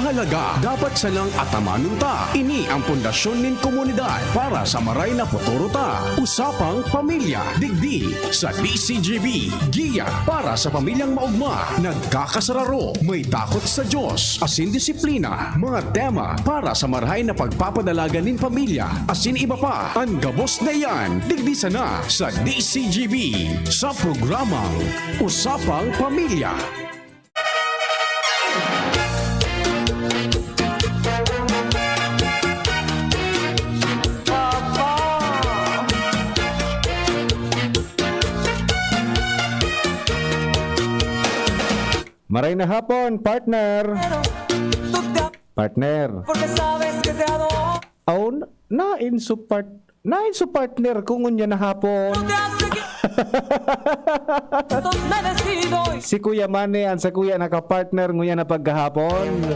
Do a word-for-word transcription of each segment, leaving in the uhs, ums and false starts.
Talaga, dapat sanang atamanon ta. Ini ang pundasyon nin komunidad para sa maray na futuro ta. Usapang Pamilya, digdi sa D C G B. Giya para sa pamilyang maogma, nagkakasararo, may takot sa Diyos, asin disiplina. Mga tema para sa marahay na pagpapadalagan nin pamilya, asin iba pa. An gabos na iyan, digdi sana sa D C G B, sa programang Usapang Pamilya. Maray na hapon, partner. Partner. Aw, nain su part-, nain su partner ko ngunyan na hapon. Si Kuya Manny, an sakuya naka-partner ngunyan na pagkahapon.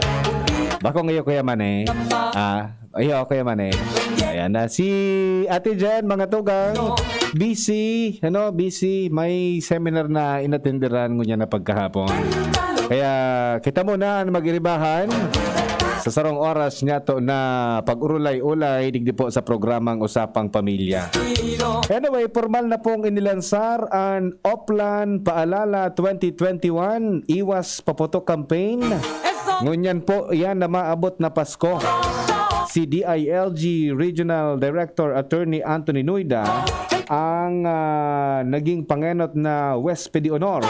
Bako ngayon, Kuya Manny. Ah, iyo, Kuya Manny. Ayan na. Si Ate Jen, mga tugang. Busy, ano, busy. May seminar na inatenderan ngunyan na pagkahapon. Kaya kita muna an mag-iribahan sa sarong oras niyato na pag-urulay-ulay digdi po sa programang Usapang Pamilya. Anyway, formal na pong inilansar an Oplan Paalala twenty twenty-one Iwas Paputok Campaign. Ngunyan po, iyan na maabot na Pasko. Si D I L G Regional Director Attorney Anthony Noida ang, ah, naging pangenot na Huwes de Honor.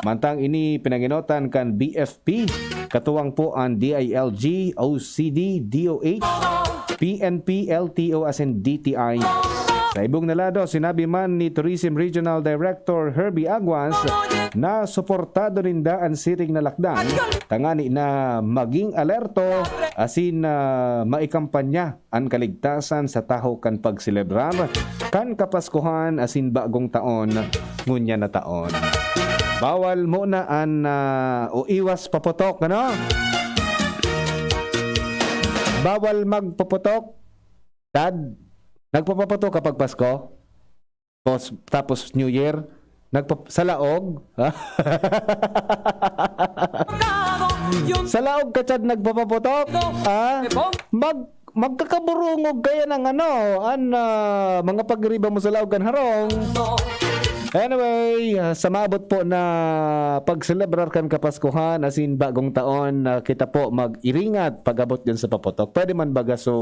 Mantang ini pinangenotan kan B F P, katuwang po an D I L G, O C D, D O H, P N P, L T O asin D T I. Sa ibong na lado, sinabi man ni Tourism Regional Director Herbie Aguas na suportado ninda an siring na lakdan tangani na maging alerto asin, ah, maikampanya an kaligtasan sa tahaw kan pagselebrar kan Kapaskuhan asin Bagong Taon ngunyan na taon. Bawal muna an, ah, o iwas paputok, ano? Bawal magpaputok. Dad, nagpapaputok ka pag Pasko? Tapos, tapos New Year? Nagpap-, sa laog? Sa laog ka, Chad, nagpapaputok? Ha? Mag-, magkakaburungog kaya ng ano, an, ah, mga pagriba mo sa laog kan harong. Anyway, ah, sa maabot po na pagselebrar kan Kapaskuhan, asin Bagong Taon, ah, kita po mag-iringat pag-abot dyan sa paputok. Pwede man baga, so,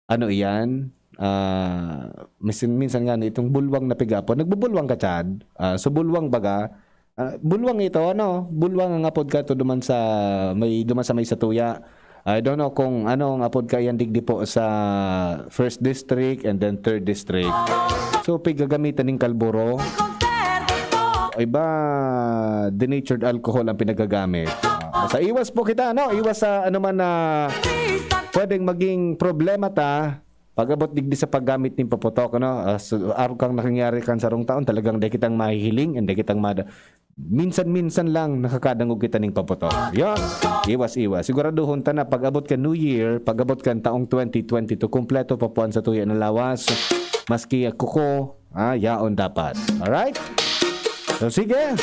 ano iyan? Ah, minsan, minsan nga, itong bulwang na piga-apod. Nagbubulwang ka, Chad? Ah, so, bulwang baga, ah, bulwang ito, ano? Bulwang ang apod ka to duman sa may, duman sa may satuya. I don't know kung ano ang apod ka yan digdi po sa first district and then third district. So, pigagamitan ning kalburo. Iba, denatured alcohol ang pinagagamit. Ah, sa iwas po kita, no? Iwas sa anuman na pwedeng maging problema ta pag-abot digdi sa paggamit nin paputok, ano? Ah, so, arog kang nakangyari kan sarong taon, talagang dai kitang mahihiling, and dai kitang mada-, minsan-minsan lang nakakadangog kita ning paputok. Yan. Iwas-iwas. Siguraduhon ta na pag-abot kan New Year, pag-abot kan taong twenty twenty-two, kumpleto pa po an satuya na lawas. Maski kuko, ah, yaon dapat. Alright? So, sige.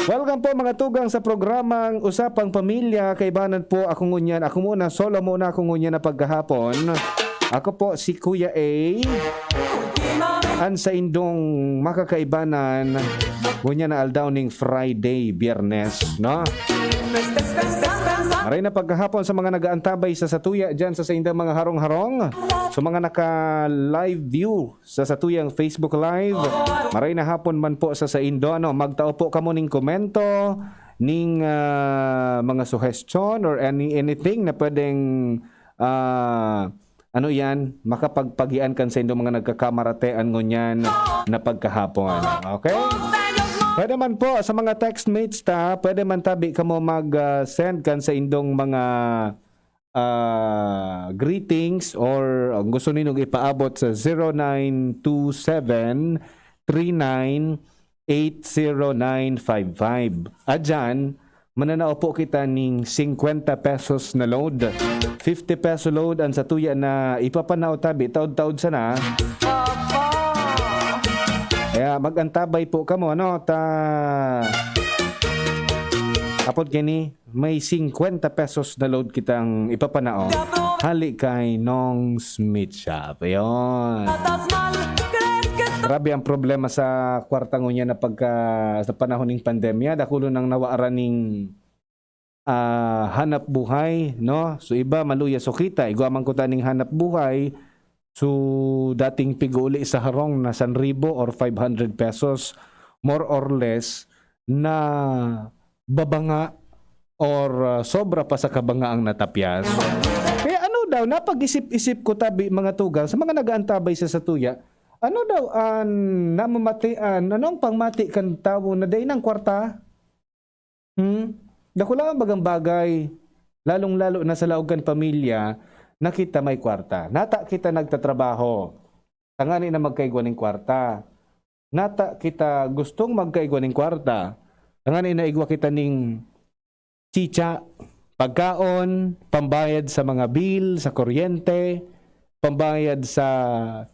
Welcome po, mga tugang, sa programang Usapang Pamilya. Kaibanan po ako ngunyan. Ako muna, solo muna ako ngunyan na pagkahapon. Ako po si Kuya A. An saindong makakaibanan, ngunyan na aldaw ning Friday, Biyernes, no? Maray na pagkahapon sa mga nag-aantabay sa satuya dyan sa saindang mga harong-harong. Sa mga naka-live view sa satuyang Facebook Live, maray na hapon man po sa saindo, ano, magtao po kamo ning komento, ning, ah, mga suhestyon or any, anything na pwedeng, ah, ano iyan, makapagpagian kan saindong mga nagkakamaratean ngunyan na pagkahapon. Okay? Pwede man po sa mga textmates ta, pwede man tabi kamo mag, ah, send kan saindong mga, ah, greetings or ang gusto ninyong ipaabot sa zero nine two seven three nine eight zero nine five five. Adyan, mananao po kita ning singkwenta pesos na load. Fifty peso load an satuya na ipapanao tabi taod-taod sana. Kaya mag-antabay po kamo, ano, ta Apod kini, may singkwenta pesos na load kitang ipapanaog. Hali kay Nong's Meat Shop. Ayun. Grabe ang problema sa kwarta ngunyan na pagka, sa panahon ning pandemya. Dakulo nang nawaran ning, ah, hanap buhay, no? So, iba, maluya so kita. Igwa man kuta ning hanap buhay. So, dating pig-uli sa harong na san ribo or five hundred pesos, more or less, na babanga or, ah, sobra pa sa kabanga ang natapyas. Kaya ano daw, napag-isip-isip ko tabi, mga tugang, sa mga nag-aantabay sa satuya, ano daw an namamatian, ano ang pangmati kan tawo na dai nang kwarta? Hmm? Dakula ang bagang bagay, lalong-lalo na sa laog kan pamilya, na kita may kwarta. Nata kita nagtatrabaho, tangani na magkaigwa ning kwarta. Nata kita gustong magkaigwa ning kwarta, tangani na igwa kita ning chicha, pagkaon, pambayad sa mga bill, sa kuryente, pambayad sa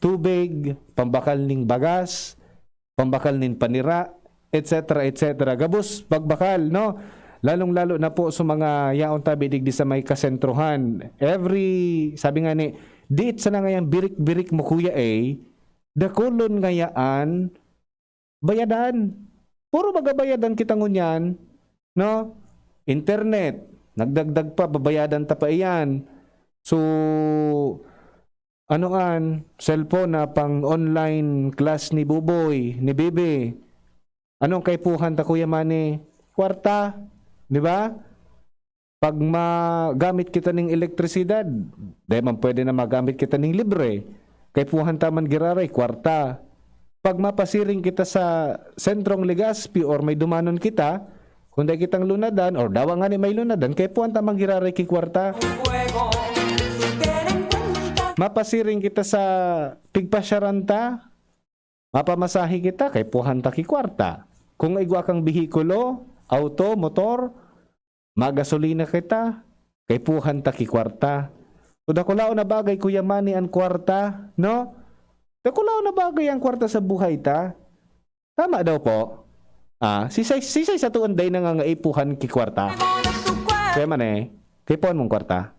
tubig, pambakal ning bagas, pambakal nin panira, et cetera, et cetera. Gabos pagbakal, no? Lalong-lalo na po sa mga yaon tabi digdi sa may kasentrohan. Every, sabi nga ni, diit sana ngayang birik-birik mo, Kuya A, dakulon ngayaan bayadan. Puro baga bayadan kita ngunyan, no? Internet, nagdagdag pa, babayadan ta pa iyan. So, ano an, cellphone na pang online class ni Buboy, ni Bibi. Anong kaipuhan ta, Kuya Manny? Kwarta, di ba? Pag magamit kita ning elektrisidad, dai man pwede na magamit kita ning libre. Kaipuhan ta man giraray, kwarta. Pag mapasiring kita sa sentrong Legazpi or may dumanon kita, kung dai kitang lunadan or dawa ngani may lunadan, kaipuhan ta man giraray ki kwarta. Mapasiring kita sa pigpasyaran ta, mapamasahe kita, kaipuhan ta ki kwarta. Kung igwa kang behikulo, auto, motor, magasolina kita, kaipuhan ta ki kwarta. So, dakulaon na bagay, Kuya Manny, an kwarta, no? Dakulaon na bagay ang kwarta sa buhay ta. Tama daw po. Ah, sisay, sisay sa tuon dai nangangaipuhan ki kwarta? Kuya Manny, kaipuhan mong kwarta?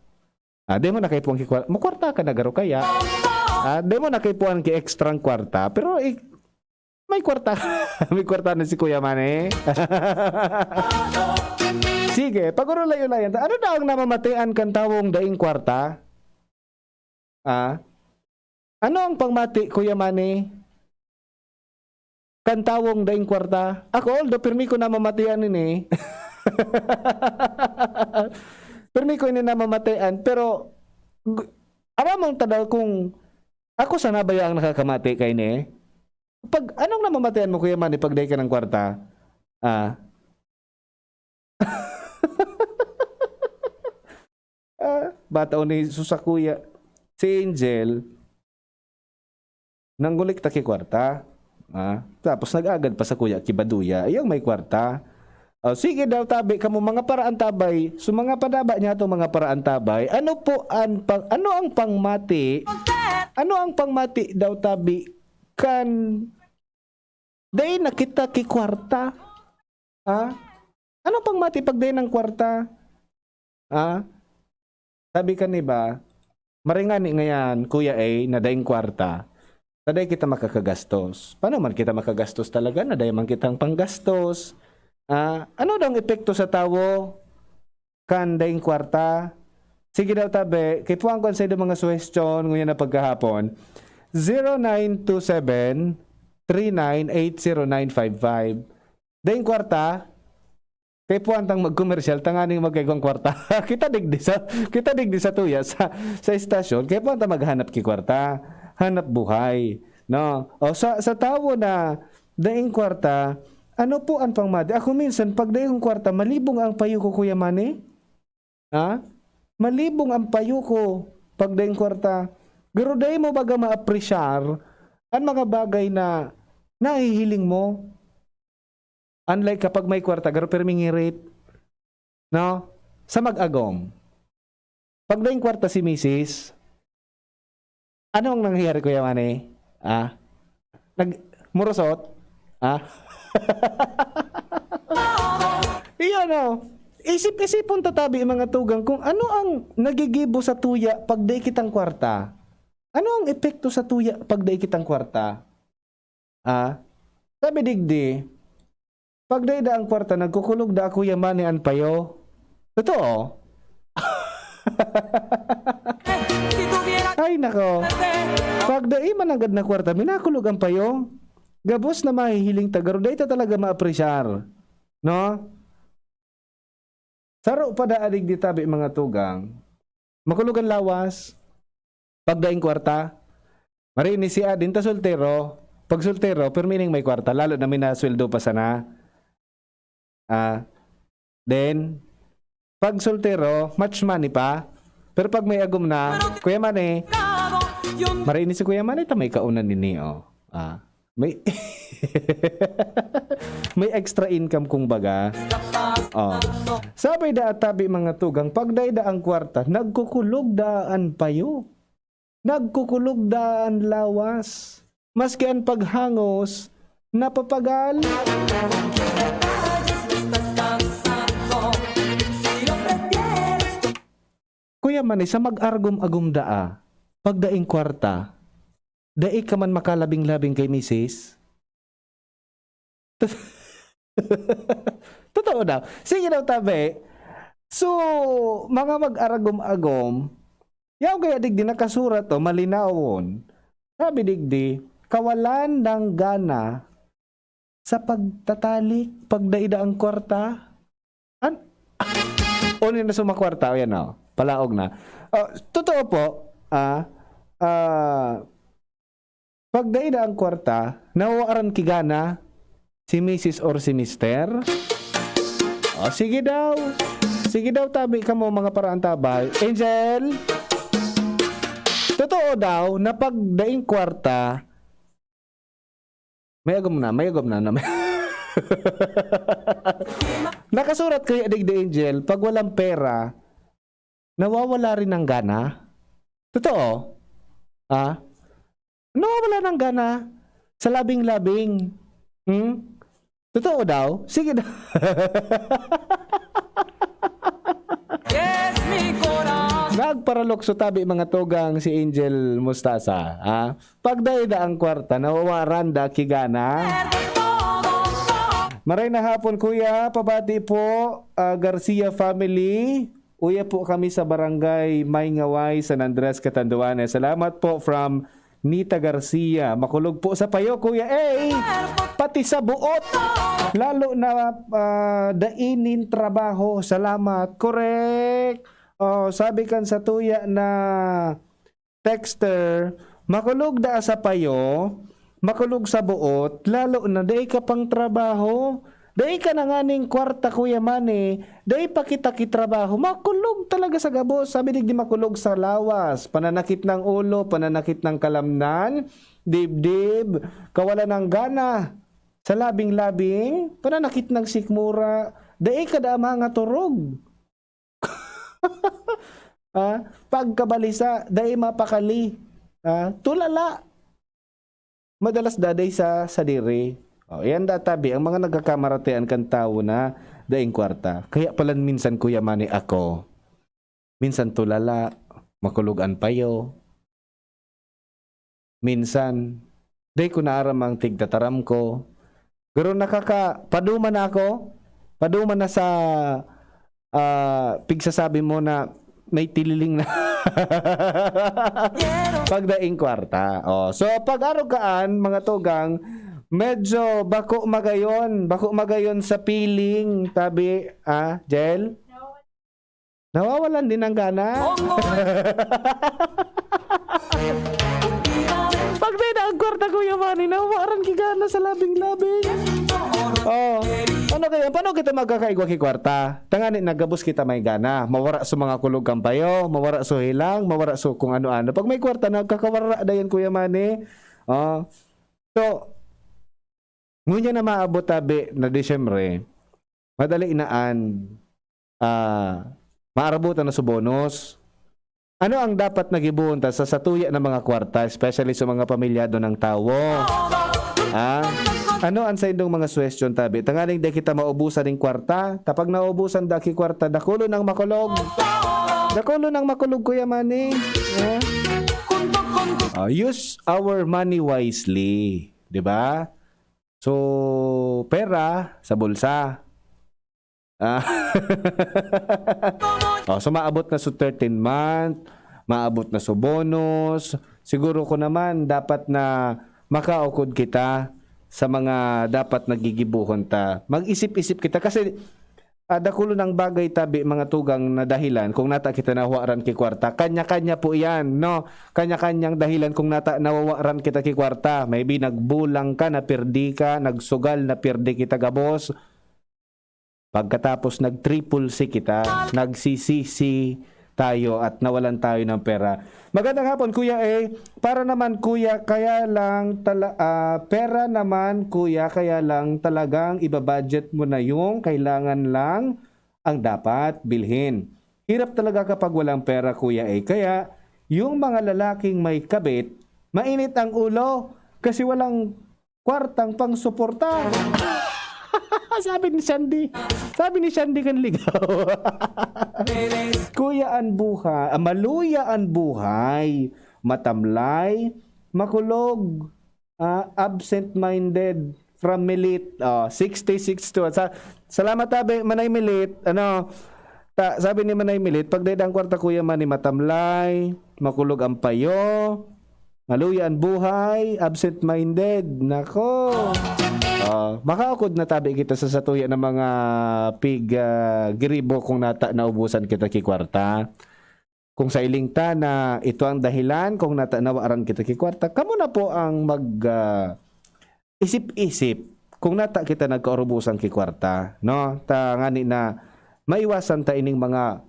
Ah, dai mo na kaipuhan ki kwarta. Mukwarta ka na garo kaya. Ah, dai mo na kaipuhan ki extrang kwarta. Pero i-, may kwarta. May kwarta na si Kuya Manny. Sige, pag-urulayon-layan ta. Ano daw ang namamatian kan tawong daing kwarta? Ah? Ano ang pangmati, Kuya Manny? Kan tawong daing kwarta? Ako, although pirmi ko namamatian ini. Pirmi ko ini namamatian, pero gu-, aram mong tadaw kung ako sana baya ang nakakamati kaini? Pag, anong namamatian mo, Kuya Manny, pag dai ka ng kwarta? Ah. Ah, bata o ni Jesus sa kuya. Si Angel, nanggulik ta ki kwarta. Ah, tapos nag-agad pa sa kuya, ki Baduya. Iyang may kwarta. Oh, sige daw, tabi, kamo mga paraan tabay. So, mga padaba niya to, mga paraan tabay. Ano po ang pang-, ano ang pangmati? Ano ang pangmati daw, tabi, kan dai na kita ki kwarta? Ha? Ano pangmati pag dai nang kwarta? Ha? Sabi kan iba, maringani ngayan, Kuya A, na daing kwarta, na dai kita makakagastos. Paano man kita makagastos talaga na dai man kitang panggastos? Ah, ano daw ang epekto sa tawo kan daing kwarta? Sige daw, tabi, kaipuhan ko an saindong mga suhestyon ngunyan na pagkahapon. Zero nine two seven, three nine eight zero nine five five. Daing kwarta, kaipuhan tang magkomersyal, tanganing magkaigwang kwarta. Kita digdi sa, kita digdi sa tuya, sa, sa estasyon, kaipuhan ta maghanap ki kwarta, hanap buhay, no? O sa, sa tawo na daing kwarta, ano po ang pangmati? Ako minsan, pag daing kwarta, malibong ang payo ko, Kuya Manny. Ha? Malibong ang payo ko pag daing kwarta. Pero dai mo baga maapresyar an mga bagay na nahihiling mo. Unlike kapag may kwarta, garo pirmi ngirit. No? Sa mag-agom. Pag daing kwarta si misis, ano ang nangyayari, Kuya Manny? Ah? Nag-, murusot? Ah? Iyon, oh. Isip-isipon ta tabi, mga tugang, kung ano ang nagigibo sa tuya pag dai kitang kwarta. Ano ang epekto sa tuya pag dai kitang kwarta? Ah, sabi digdi, pag dai da ang kwarta, nagkukulog da, Kuya Manny, an payo. Totoo? Ay, nako. Pag dai mananggad na kwarta, minakulog ang payo. Gabos na mahihiling ta, garo dai ta talaga maapresyar. No? Saro pa da adig di tabi, mga tugang. Makulog an lawas. Pag daing kwarta. Marini si Adin ta soltero. Pag soltero, pirmi ning may kwarta, lalo na minasweldo pa sana. Ah, then, pag soltero, much money pa. Pero pag may agom na, Kuya Manny, marini si Kuya Manny, ta may kaunan nini, oh. Ah, may, may extra income, kung baga. Oh. Sabi da atabi, mga tugang, pag dai da ang kwarta, nagkukulog da an payo. Nagkukulog da an lawas. Maski an paghangos, napapagal. Kuya Manny, sa mag-argom-agom daa, pag daing kwarta, dai ka man makalabing-labing kay misis? Totoo daw. Sige daw, tabi. So, mga mag-aragom-agom, yaw kaya digdi nakasurat, oh, malinawon. Sabi digdi, kawalan ng gana sa pagtatalik, pag dai da ang kwarta. An-, o, ni na sumakwarta, o, yan, o. Palaog na. O, totoo po, ah, ah, pag dai na ang kwarta, nawawaran ki gana si misis or si mister? O, sige daw. Sige daw, tabi kamo, mga paraantabay. Angel, totoo daw na pag daing kwarta, may agom na, may agom na, na may nakasurat kaya digdi, Angel, pag walang pera, nawawala rin ang gana? Totoo? Ah? Nawawala ng gana sa labing-labing. Hmm? Totoo daw? Sige daw. Yes, mi corazón. Nagparalukso tabi, mga tugang, si Angel Mustasa, ha? Pag dai da ang kwarta, nawawaran da ki gana. Maray na hapon, kuya. Pabati po, ah, Garcia family. Uya po kami sa Barangay Maingaway, San Andres, Catanduanes. Salamat po from Nita Garcia. Makulog po sa payo, Kuya A. Pati sa buot. Lalo na, ah, dai nin trabaho. Salamat. Correct. Oh, sabi kan sa tuya na texter, makulog daa sa payo, makulog sa buot, lalo na dai ka pang trabaho. Dai ka na nganing kwarta, Kuya Manny. Dai pa kita kitrabaho. Makulog talaga sa gabos. Sabi digdi, makulog sa lawas, pananakit ng ulo, pananakit ng kalamnan, dibdib, kawalan ng gana, sa labing-labing, pananakit ng sikmura. Dai ka da mangaturog. Ah, pagkabalisa, dai mapakali. Ah, tulala. Madalas daday sa sadiri. O, yan da tabi, ang mga nagkakamaratean kan tawo na daing kwarta. Kaya palan minsan, Kuya Manny, ako, minsan tulala, makulog an payo. Minsan, dai ko na aram ang tigtataram ko. Pero nakaka-, paduma na ako. Paduma na sa, ah, pigsasabi mo na may tililing na pagdaing kwarta. Oh, so, pag arog kaan, mga tugang, medyo bako magayon, bako magayon sa piling, tabi, ah, Jel? Nawawalan din ang gana. Pag may na ang kwarta, Kuya Manny, nawawaran ki gana sa labing-labing. Oh, ano kaya? Paano kita magkakaigwa ki kwarta? Tangani, nagabos kita may gana. Mawara sa mga kulog kampayo, mawara sa hilang, mawara sa kung ano-ano. Pag may kwarta, nagkakawara dayan, Kuya Manny. Oh. So, ngunyan na maabot tabi na Disyembre, madali na an, ah, maarabutan na sa bonus. Ano ang dapat na gibohon ta sa satuya na mga kwarta, especially sa mga pamilyado ng tawo? Ah? Ano an saindong mga suhestyon, tabi? Tanganing di kita maubusan ning kwarta. Ta pag naubusan da ki kwarta, dakulon ang makulog. Dakulon ang makulog, Kuya Manny. Eh? Ah, use our money wisely. Di ba? So, pera sa bulsa. Ah. Oh, so maabot na so thirteen month, maabot na so bonus. Siguro ko naman, dapat na makaukod kita sa mga dapat nagigibuhon ta. Mag-isip-isip kita kasi, ah, dakulon ang bagay tabi, mga tugang, na dahilan kung nata kita nawaran ki kwarta. Kanya-kanya po iyan, no? Kanya-kanyang dahilan kung nata nawawaran kita ki kwarta. Maybe nagbulang ka, napirdi ka, nagsugal, napirdi kita gabos. Pagkatapos nag-triple C kita, nagsisisi tayo at nawalan tayo ng pera. Magandang hapon, Kuya A. Para naman, Kuya, kaya lang tala-, ah, pera naman, Kuya, kaya lang talagang ibabudget mo na yung kailangan lang ang dapat bilhin. Hirap talaga kapag walang pera, Kuya A. Kaya yung mga lalaking may kabit, mainit ang ulo kasi walang kwartang pangsuporta. Sabi ni Shandy. Sabi ni Shandy kan ligaw. Kuya an buhay, ah, maluya an buhay, matamlay, makulog, ah, absent-minded, from Milit. Oh, sixty-six to. Sa, salamat, tabi, Manay Milit. Ano, ta, sabi ni Manay Milit, pag dahil ang kwarta, Kuya Manny, matamlay, makulog ang payo, maluya an buhay, absent-minded. Nako. Ah, makaukod na tabi kita sa satuya ng mga pig, ah, giribo kung nata naubusan kita ki kwarta. Kung sailing ta na ito ang dahilan kung nata nawaran kita ki kwarta, kamo na po ang mag, ah, isip-isip kung nata kita nagkaurubosan ki kwarta, no? Ta ngani na maiwasan ta ining mga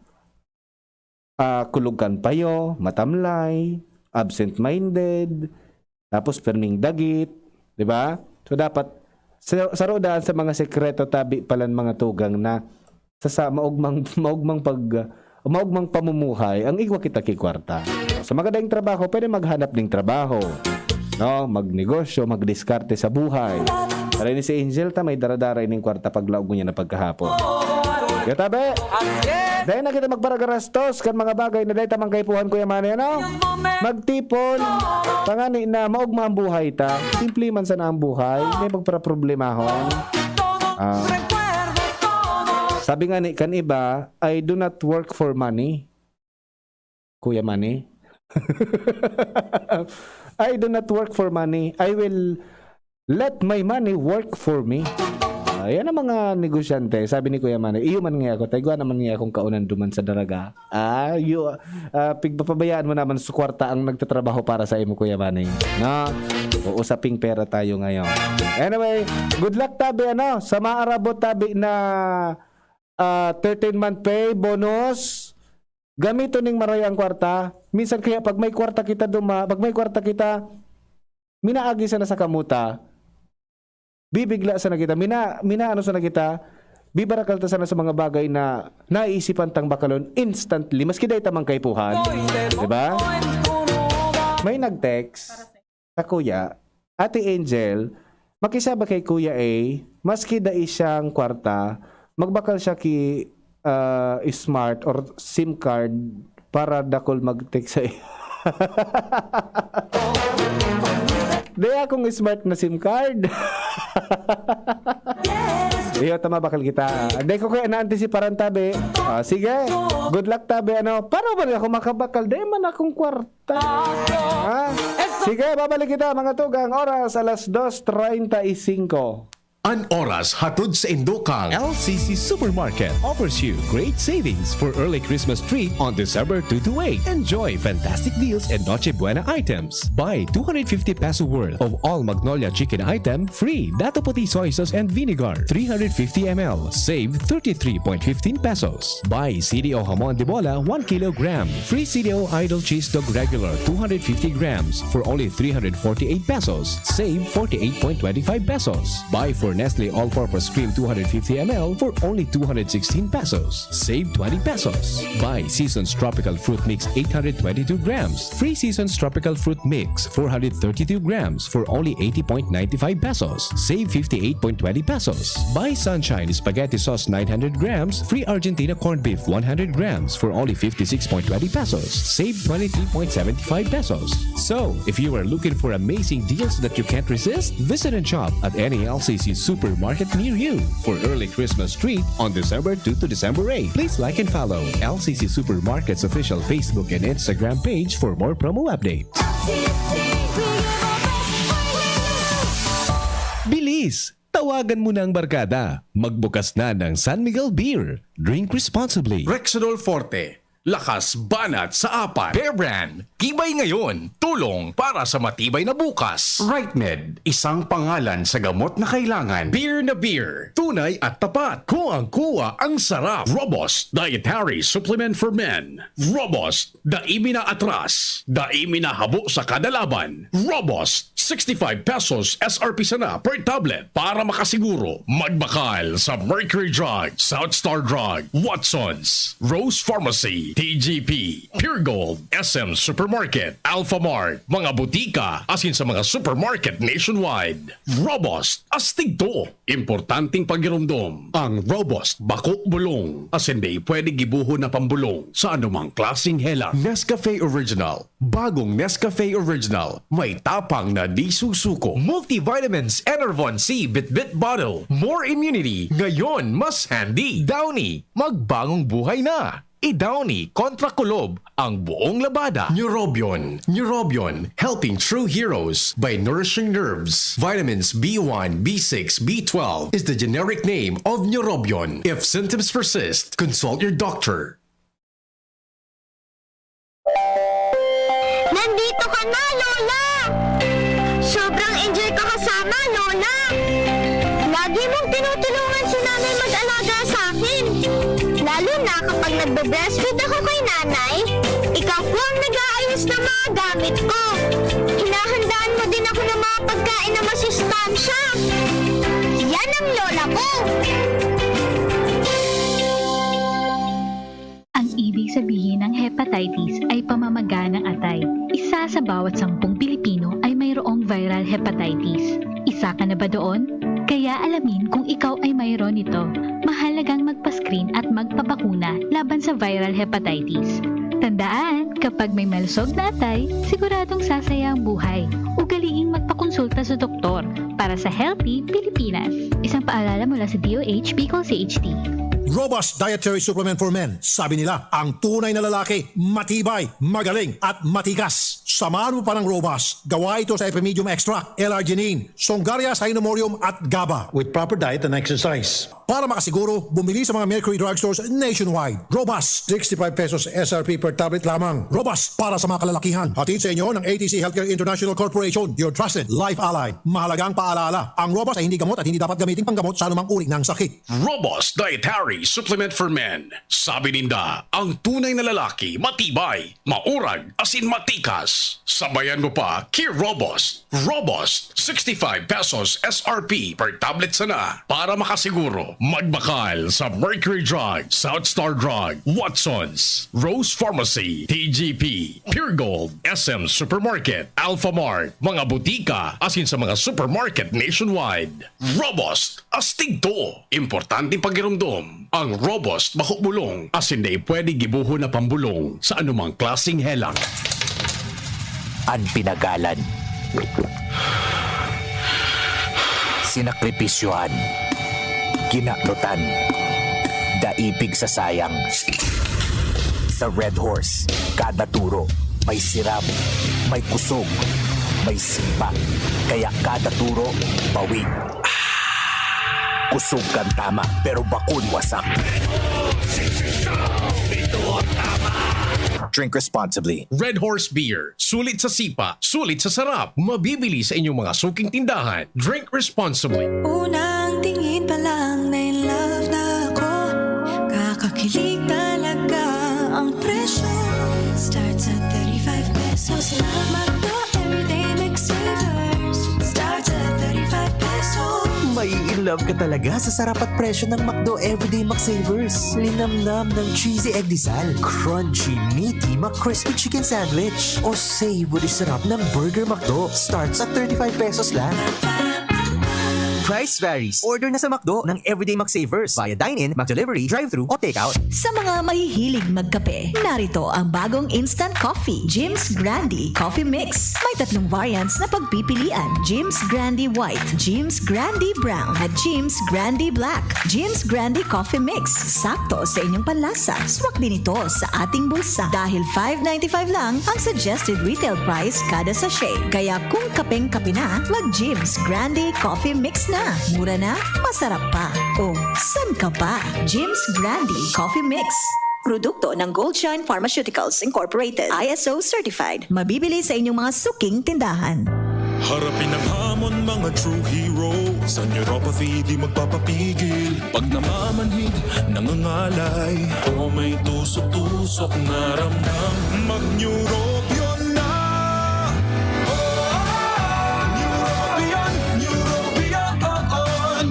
ah, kulog kan payo, matamlay, absent-minded, tapos pirming dagit, di ba? So, dapat sa, saro daan sa mga sekreto tabi palan mga tugang na sa, sa maugmang, maugmang pag, maugmang pamumuhay ang igwa kita ki kwarta. Sa magandang trabaho, pwede maghanap ng trabaho, no? Magnegosyo, magdiskarte sa buhay. Pero ini si Angel ta, may daradara ining kwarta paglaog niya na pagkahapon. Yo, tabi. Dahil na kita magparagarastos kan mga bagay na dahil tamang kaipuhan, Kuya Manny, ano? Magtipon. Tangani na maugma ang buhay ta. Simple man sana ang buhay. May magparaproblemahon. Ah. Sabi nga ni kan iba, "I do not work for money." Kuya Manny? "I do not work for money. I will let my money work for me." Ah, yan ang mga negosyante. Sabi ni Kuya Manny, "Iyo man nga ako, taigwa naman nga akong kaunan duman sa daraga." Ah, yu-, ah, pigpapabayaan mo naman sa kwarta ang nagtatrabaho para sa imo, Kuya Manny. No? Uusaping pera tayo ngayon. Anyway, good luck tabi, ano, sa maarabot tabi na, ah, thirteen month pay, bonus. Gamiton ning maray ang kwarta. Minsan kaya pag may kwarta kita duma, pag may kwarta kita, minaagi sana sa kamuta, bibigla sana kita, mina, minaano sana kita, bibarakal ta sana sa mga bagay na naiisipan tang bakalon instantly, maski dai ta man kaipuhan. Di ba? May nag-text sa kuya, "Ate Angel, makisaba kay Kuya A, maski dai siyang kwarta, magbakal siya ki, ah, smart or SIM card para dakul mag-text sa." Dai akong smart na SIM card. Iyo, tama, bakal kita. Dai ko kaya na-antisiparan, tabi. Ah, sige. Good luck, tabi. Ano, paano ba ako makabakal? Dai man akong kwarta. Ha? Sige, babalik kita, mga tugang. Oras, alas dos treinta y cinco. An oras hatod sa Indokal. L C C Supermarket offers you great savings for early Christmas treat on December two to eight. Enjoy fantastic deals and Noche Buena items. Buy two hundred fifty peso worth of all Magnolia chicken item, free Dato Puti soy sauce and vinegar, three hundred fifty M L, save thirty-three point fifteen pesos. Buy C D O Jamon de Bola, one kilogram, free C D O Idol Cheese Dog Regular, two hundred fifty grams, for only three hundred forty-eight pesos, save forty-eight point twenty-five pesos. Buy four Nestle All-Purpose Cream two hundred fifty M L for only two hundred sixteen pesos. Save twenty pesos. Buy Seasons Tropical Fruit Mix eight hundred twenty-two grams. Free Seasons Tropical Fruit Mix four hundred thirty-two grams for only eighty point nine five pesos. Save fifty-eight point twenty pesos. Buy Sunshine Spaghetti Sauce nine hundred grams. Free Argentina Corned Beef one hundred grams for only fifty-six point twenty pesos. Save twenty-three point seven five pesos. So, if you are looking for amazing deals that you can't resist, visit and shop at any L C C supermarket near you for early Christmas treat on December two to December eight. Please like and follow L C C Supermarket's official Facebook and Instagram page for more promo updates. Bilis! Tawagan mo na ang barkada. Magbukas na ng San Miguel Beer. Drink responsibly. Rexidol Forte. Lakas banat sa apat. Bear Brand. Tibay ngayon. Tulong para sa matibay na bukas. Right Med. Isang pangalan sa gamot na kailangan. Beer na beer. Tunay at tapat. Kuwang-kuwa ang sarap. Robust Dietary Supplement for Men. Robust. Dai mi na atras. Dai mi na habo sa kada laban. Robust. Sixty-five pesos S R P sana per tablet. Para makasiguro, magbakal sa Mercury Drug, South Star Drug, Watson's, Rose Pharmacy, T G P, Pure Gold, S M Supermarket, Alphamart, mga butika, asin sa mga supermarket nationwide. Robust, astig to. Importanteng pagiromdom, ang Robust bako bulong, asin dai pwede gibohon na pambulong sa anumang klaseng helang. Nescafe Original, bagong Nescafe Original, may tapang na di susuko. Multivitamins Enervon C Bitbit Bottle, more immunity, ngayon mas handy. Downy, magbagong buhay na. I-Downy kontra kulob ang buong labada. Neurobion. Neurobion, helping true heroes by nourishing nerves. Vitamins B one, B six, B twelve is the generic name of Neurobion. If symptoms persist, consult your doctor. Nandito ka na, Lola! Sobrang enjoy ko kasama, Lola! Lagi mong tinutulungan si Nanay mag-alaga sa akin. Lalo na kapag nagbe-breastfeed ako kay Nanay, ikaw po ang nag-aayos ng mga gamit ko. Hinahandaan mo din ako ng mga pagkain na masustansya. Yan ang Lola ko! Ang ibig sabihin ng hepatitis ay pamamaga ng atay. Isa sa bawat sampung Pilipino ay mayroong viral hepatitis. Isa ka na ba doon? Kaya alamin kung ikaw ay mayroon nito. Mahalagang magpa-screen at magpabakuna laban sa viral hepatitis. Tandaan, kapag may malusog na atay, siguradong sasaya ang buhay. Ugaliing magpakonsulta sa doktor para sa Healthy Pilipinas. Isang paalala mula sa D O H Bicol C H D. Robust Dietary Supplement for Men. Sabi nila, ang tunay na lalaki, matibay, magaling, at matikas. Samahan mo pa ng Robust. Gawa ito sa Epimedium Extract, L-arginine, Songaria Cynomorium, at GABA. With proper diet and exercise. Para makasiguro, bumili sa mga Mercury Drugstores nationwide. Robust, sixty-five pesos S R P per tablet lamang. Robust para sa mga kalalakihan. Hatid sa inyo ng A T C Healthcare International Corporation, your trusted life ally. Mahalagang paalala, ang Robust ay hindi gamot at hindi dapat gamitin panggamot sa anumang uri ng sakit. Robust Dietary Supplement for Men. Sabi ninda, ang tunay na lalaki, matibay, maurag, asin matikas. Sabayan mo pa, Kir Robust. Robust, sixty-five pesos S R P per tablet sana. Para makasiguro, magbakal sa Mercury Drug, South Star Drug, Watson's, Rose Pharmacy, T G P, Pure Gold, S M Supermarket, Alphamart, mga butika, asin sa mga supermarket nationwide. Robust, astig to. Importanteng pagiromdom. Ang Robust bako bulong, asin dai pwede gibohon na pambulong sa anumang klaseng helang. An pinagalan. Sinakripisyohan. Kinaknutan. Dai pigsasayang. Sa Red Horse, kada turo, may sirab, may kusog, may sipa. Kaya kada turo, bawi. Kusog kan tama, pero bakong wasak. Drink responsibly. Red Horse Beer. Sulit sa sipa, sulit sa sarap. Mabibili sa inyong mga suking tindahan. Drink responsibly. Unang tingin pa lang na in love na ako. Kakakilig talaga ang presyo. Starts at thirty-five pesos lang. McDo Everyday McSavers. Starts at thirty-five pesos. May in Love ka talaga sa sarap at presyo ng McDo Everyday McSavers. Linamnam ng cheesy egg disal, crunchy, meaty McCrispy chicken sandwich, o savory sarap ng Burger McDo. Starts at thirty-five pesos lang. Price varies. Order na sa McDo ng Everyday McSavers via dine-in, McDelivery, drive-thru o takeout. Sa mga mahihilig magkape, narito ang bagong instant coffee, Jim's Grande Coffee Mix. May tatlong variants na pagpipilian, Jim's Grande White, Jim's Grande Brown, at Jim's Grande Black. Jim's Grande Coffee Mix, sakto sa inyong panlasa. Swak din ito sa ating bulsa dahil five ninety-five lang ang suggested retail price kada sachet. Kaya kung kapeng-kape na, mag Jim's Grande Coffee Mix na. Mura na, masarap pa. O, san ka pa? Jim's Grande Coffee Mix. Produkto ng Gold Shine Pharmaceuticals Incorporated, I S O certified. Mabibili sa inyong mga suking tindahan. Harapin ang hamon, mga true hero. Sa neuropathy, di magpapapigil. Pag namamanhid, nangangalay. O may tusok-tusok na ramdam. Mag-Neurobion na! Oh, oh, oh. Neurobion, Neurobion, oh, oh.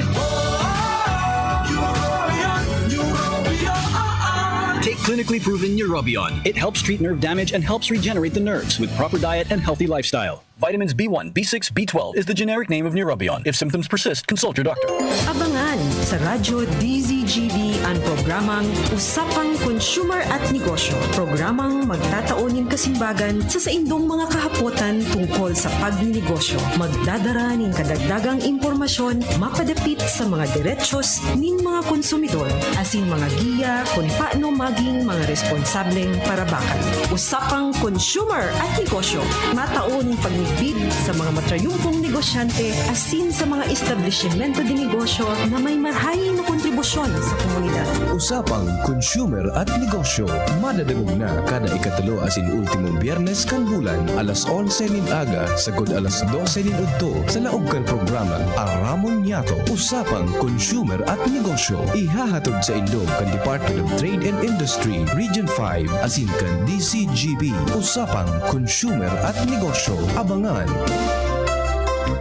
Neurobion, Neurobion, oh, oh. Take clinically proven Neurobion. It helps treat nerve damage and helps regenerate the nerves with proper diet and healthy lifestyle. Vitamins B one, B six, B twelve is the generic name of Neurobion. If symptoms persist, consult your doctor. Abangan sa Radyo D Z G B an programang Usapang Consumer at Negosyo. Programang magtatao nin kasimbagan sa saindong mga kahapotan tungkol sa pagnenegosyo. Magdadara nin kadagdagang impormasyon mapadapit sa mga derechos nin mga konsumidor, asin mga giya kun paano maging mga responsableng parabakan. Usapang Consumer at Negosyo, matao nin pagmidbid sa mga matrayumpong negosyante asin sa mga establisimento de negosyo na may marahay na kontribusyon sa komunidad. Usapang Consumer at Negosyo, madadangog na kada ikatulo asin ultimong Biyernes kan bulan, alas onse nin aga sagkod alas dose nin udto, sa laog kan programang Aramon Niyato, Usapang Consumer at Negosyo. Ihahatod saindo kan Department of Trade and Industry, Region five, asin kan D Z G B. Usapang Consumer at Negosyo. Abangan!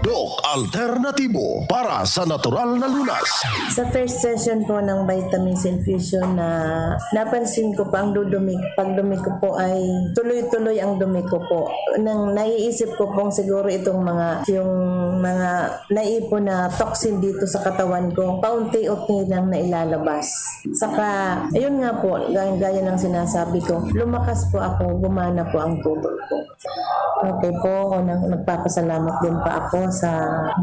Doc Alternatibo para sa natural na lunas. Sa first session po ng vitamins infusion na napansin ko po ang dudumi, pagdumi ko po ay tuloy-tuloy ang dumi ko po. Nang naiisip ko pong siguro itong mga, yung mga naipon na toxin dito sa katawan ko, paunti-unti lang nailalabas. Saka, ayun nga po, gaya, gaya ng sinasabi ko, lumakas po ako, gumana po ang tubo ko. Okay po, unang nagpapasalamat din pa ako sa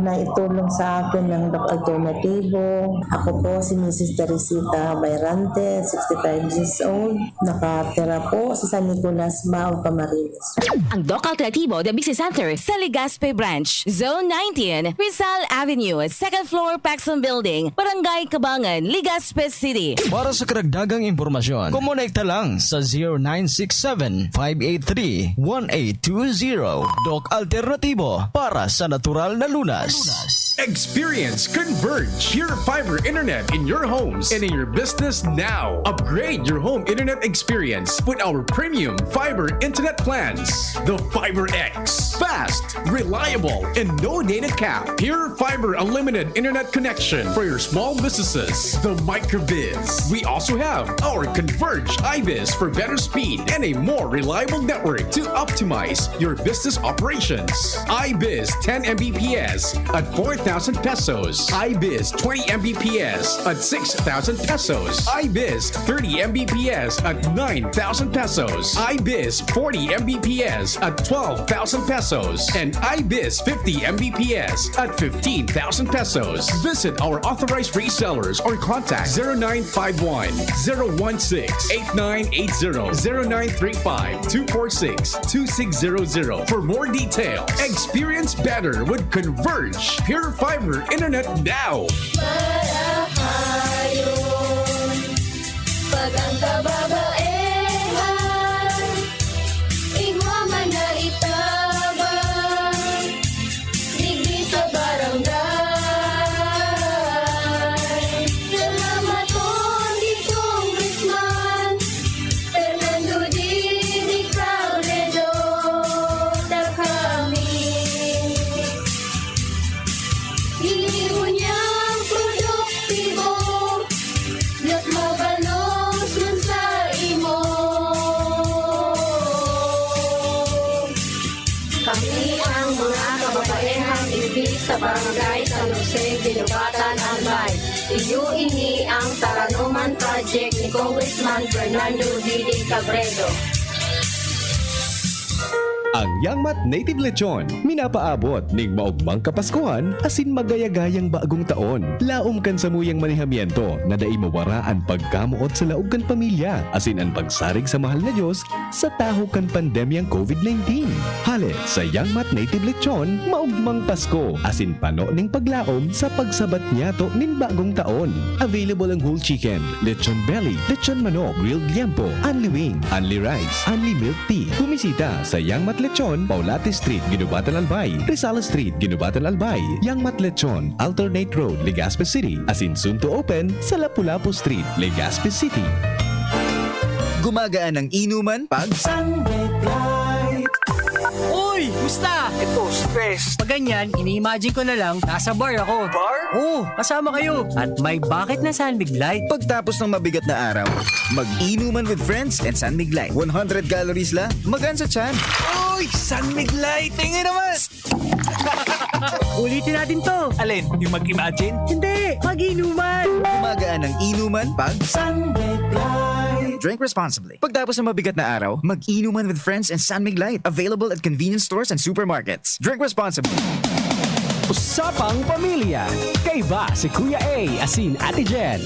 naitulong sa akin ng Doc Alternativo. Ako po si Missus Teresita Bayrante, sixty-five years old. Nakatira po sa San Nicolas, Bao, Camarines. Ang Doc Alternativo Diabetes Center sa Legazpi Branch, Zone nineteen, Rizal Avenue, second floor, Paxson Building, Barangay Cabangan, Legazpi City. Para sa karagdagang impormasyon, kumonekta lang sa zero nine six seven, five eight three, one eight two zero. Doc Alternativo, para sa natural na lunas. Experience Converge Pure Fiber Internet in your homes and in your business now. Upgrade your home internet experience with our premium fiber internet plans. The Fiber X. Fast, reliable, and no data cap. Pure Fiber Unlimited Internet Connection for your small businesses. The Microbiz. We also have our Converge iBiz for better speed and a more reliable network to optimize your business operations. iBiz ten M B P S at four thousand pesos. iBiz twenty M B P S at six thousand pesos. iBiz thirty M B P S at nine thousand pesos. iBiz forty M B P S at twelve thousand pesos. And iBiz fifty M B P S at fifteen thousand pesos. Visit our authorized resellers or contact zero nine five one, zero one six, eight nine eight zero, zero nine three five, two four six, two six zero zero for more details. Experience better with Converge Pure Fiber Internet now. Marahayon, pag ang kababaehan, igwa man na itabang, digdi sa barangay. Salamat, Congressman Fernando Didi Cabredo, sa kami. Ini unyang sa Barangay San Jose, Guinobatan, Albay. Iyo ini ang Taranoman Project ni Congressman Fernando Didi Cabredo. Ang Yangmat Native Lechon, minapaabot ning maogmang Kapaskuhan asin magayagayang bagong taon. Laom kan samuyang manihamiento na dai mawara an pagkamoot sa laog kan pamilya asin an pagsarig sa mahal na Dios sa tahaw kan pandemyang COVID nineteen. Hale sa Yangmat Native Lechon, maogmang Pasko asin pano ning paglaom sa pagsabat niyato nin bagong taon. Available ang whole chicken, lechon belly, lechon manok, grilled liempo, unli wing, unli rice, unli milk tea. Bumisita sa Yangmat Lechon, Paulate Street, Guinobatan, Albay, Rizal Street, Guinobatan, Albay, Yangmat Lechon, Alternate Road, Legazpi City, asin soon to open sa Lapu-Lapu Street, Legazpi City. Gumagaan ang inuman pag Sunlit Light. Uy! Musta? Ito, stress. Pag ganyan, ini-imagine ko na lang, nasa bar ako. Bar? Oo, kasama kayo. At may bakit na San Mig Light. Pagtapos ng mabigat na araw, mag-inuman with friends and San Mig Light. one hundred calories lang, magaan sa tiyan. Uy! San Mig Light! Tingin naman! Ulitin natin to. Alin? Yung mag-imagine? Hindi, mag-inuman. Gumagaan ang inuman pag Sunlit Light. Drink responsibly. Pagtapos ng mabigat na araw, mag-inuman with friends and San Mig Light. Available at convenience stores and supermarkets. Drink responsibly. Usapang Pamilya. Kaiba si Kuya A asin Ate Jen.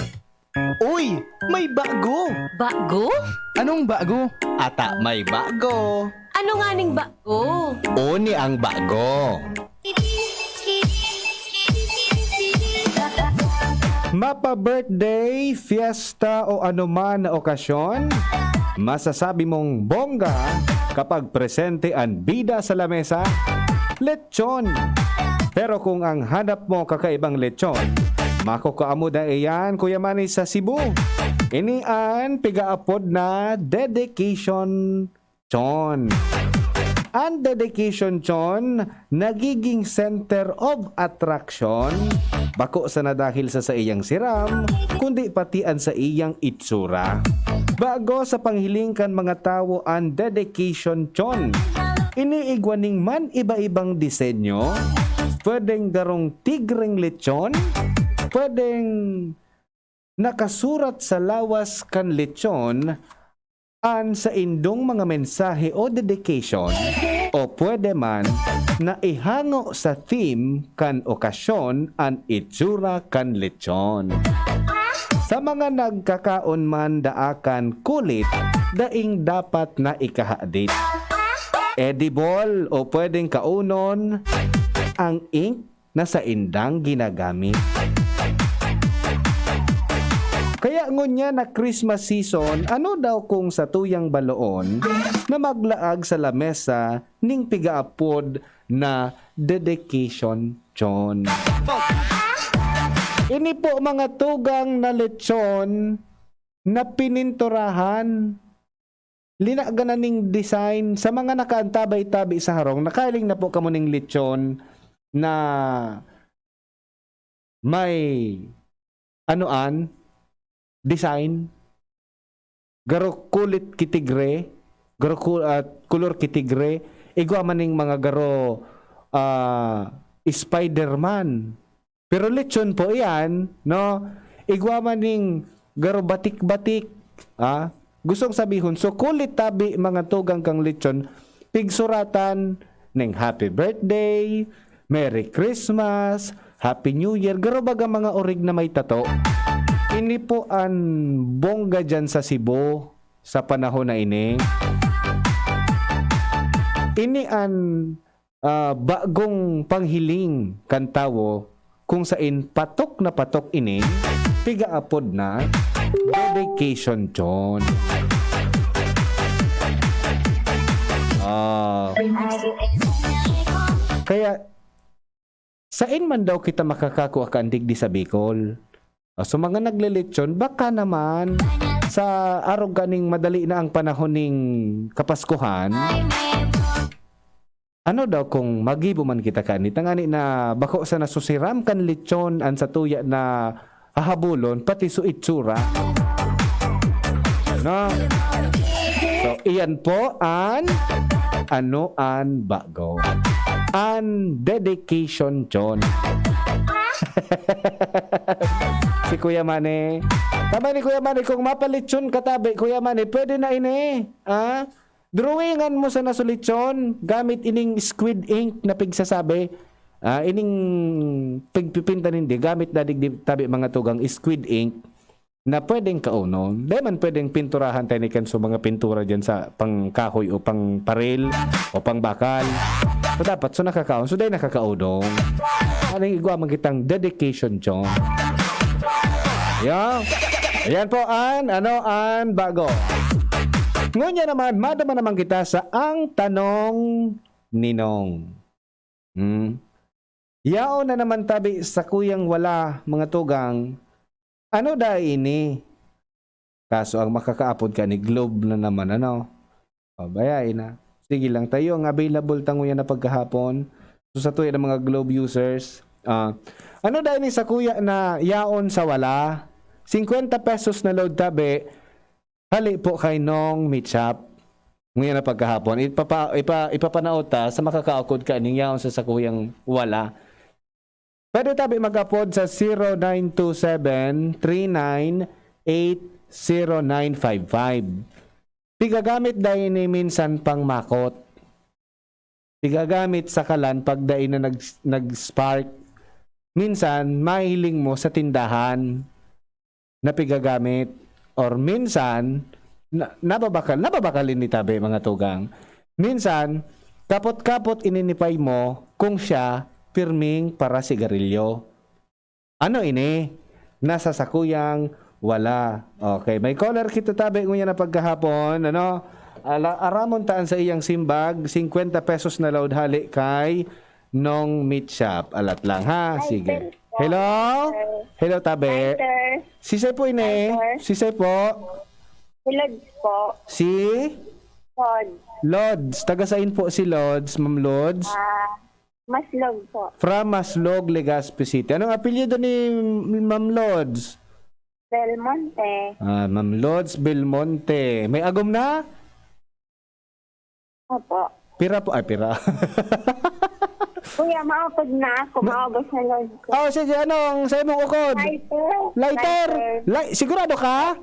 Uy! May bago! Bago? Anong bago? Ata may bago! Ano nga ning bago? Oni ang bago! Mapa-birthday, fiesta o anuman na okasyon, masasabi mong bongga kapag presente an bida sa lamesa? Lechon! Pero kung ang hanap mo kakaibang lechon, makukuha mo da iyan, Kuya Manny, sa Cebu. Ini an pigaapod na dedication chon. An dedication chon nagiging center of attraction, bako sana dahil sa saiyang siram, kundi pati an saiyang itsura. Bago sa panghiling kan mga tawo an dedication chon, iniigwa ning man iba-ibang disenyo, pwedeng garong tigreng lechon, pwedeng nakasurat sa lawas kan lechon an saindong mga mensahe o dedication, o pwede man na ihango sa theme kan okasyon an itsura kan lechon. Sa mga nagkakaon man daakan kulit, daing dapat na ikahadit. Edible o pwedeng kaunon ang ink na saindang ginagamit. Kaya ngunyan na Christmas season, ano daw kung satuyang baloon na maglaag sa lamesa ning pigaapod na dedication chon? Ini po mga tugang na lechon na pininturahan, linaganan ning design sa mga nakaantabay-tabi sa harong. Nakahiling na po kamo ning lechon na may ano an design, garo kulit ki tigre, garo ku- ah, kulor ki tigre, igwa man ning mga garo ah, Spider-Man. Pero lechon po iyan, no? Igwa man ning garo batik-batik, ah? Gustong sabihon, so kulit tabi mga tugang kang lechon, pigsuratan ning happy birthday, merry Christmas, happy new year, garo baga mga orig na may tato. Ini po an bongga dyan sa Cebu sa panahon na ini. Ini an ah, bagong panghiling kan tawo kung sain patok na patok ini pigaapod na dedication chon. Ah. Kaya, sain man daw kita makakakua kan digdi sa Bicol? Ah, so, mga naglelechon, baka naman sa arog kaning madali na ang panahon ning Kapaskuhan, ano daw kung magibo man kita kani, tangani na bako sa nasusiram kan lechon an satuya na hahabulon, pati su itsura. No? So, iyan po an ano an bago. an dedication, Chon. Si Kuya Manny. Tama ni Kuya Manny, kung mapalitsyon ka tabi, Kuya Manny, pwede na ini. Ah? Drawingan mo sa nasulitsyon gamit ining squid ink na pigsasabi. Ah, ining pigpipinta nindi, gamit na digdi tabi mga tugang squid ink na pwedeng kaunon. Di man pwedeng pinturahan tayo ni Ken sa mga pintura dyan sa pangkahoy o pang paril o pang bakal. So, dapat, so nakakaon, so dahil nakakaunong. Ano yung igwa man kitang dedication, Chon? Yeah. Ayan po, an, ano, an bago. Ngunyan naman, madama naman kita sa ang tanong ni Nong. Hmm. Yaon na naman tabi sa kuyang wala, mga tugang. Ano dai ini? Kaso ang makakaapod ka ni Globe na naman, ano? O, bayain na. Sige lang, tayo ang available tanguyan na pagkahapon. So, sa tuya ng mga Globe users, ah, ano dai ini sa kuya na yaon sa wala? Singkwenta pesos na load tabi, hali po kay Nong Mitchap. Nguyan na pagkahapon, ipapa, ipa, ipapanaot ta sa makakaukod ka ning yaon sa sakuyang wala. Pwede tabi mag-apod sa zero nine two seven three nine eight zero nine five five. Pigagamit dai ini minsan pang makot. Pigagamit sa kalan pag dai na nag-, nag-spark. Minsan, mahiling mo sa tindahan na pigagamit. Or minsan, na, nababakal, nababakal ini tabi, mga tugang. Minsan, kapot-kapot ininipay mo kung siya pirming para sigarilyo. Ano ini? Nasa sakuyang wala. Okay, may caller kita tabi nguya na pagkahapon, ano? Ala, aramon taan sa iyang simbag, singkwenta pesos na load hali kay Nong Meat Shop. Alat lang, ha? Hi, Sige. Sir. Hello? Hi, sir. Hello, tabi. Hi, sir. Sisay po ini? Hi, sir. Sisay po? Si Lods po. Si? Lods. Lods. Taga sain po si Lods, Ma'am Lods? Ah, Maslog po. From Maslog, Legazpi City. Anong apelyido ni Ma'am Lods? Belmonte. Ah, Ma'am Lods Belmonte. May agom na? Opo. Pira po? Ay, pira. Kuya, maukod na ako. Ma- Maubos na load ko. Oh, sige, ano ang sa imong ukod? Lighter. Lighter? Lighter. Li-, sigurado ka?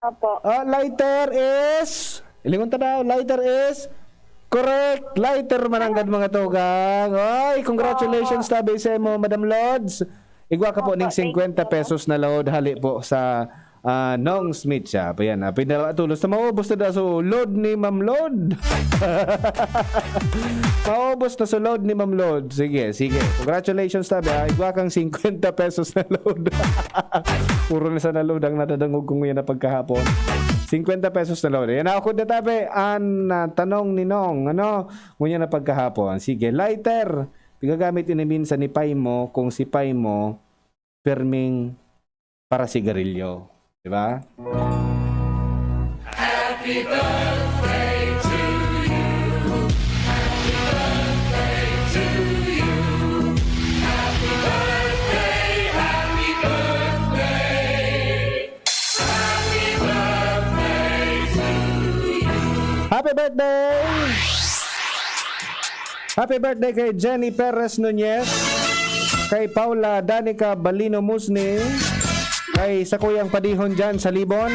Opo. Ah, lighter is, lingon ta daw, lighter is correct. Lighter mananggad, mga tugang. Oy, congratulations, Opo. tabi sa imo, Madam Lods. Igwa ka po Opo, ning thank you. singkwenta pesos na load hali po sa, ah, Nong Smith Shop. Ayan, ah, pinala tulos na maubos na daw so load ni Ma'am Load. Maubos na so load ni Ma'am Load. Sige, sige. Congratulations, tabi, ah. Igwa kang singkwenta pesos na load. Puro na sana load ang nadadangog ko ngayon na pagkahapon. Singkwenta pesos na load. Ayan, ako na tabi. An, ah, tanong ni Nong, ano? Ngunyan na pagkahapon. Sige, lighter. Pigagamit ini minsan ni Pay mo kung si Pay mo perming para sigarilyo. Di ba? Happy birthday to you. Happy birthday to you. Happy birthday, happy birthday. Happy birthday to you. Happy birthday! Happy birthday kay Jenny Perez Nunez, kay Paula Danica Balino Musni, kay Sakuyang Padihon dyan sa Libon,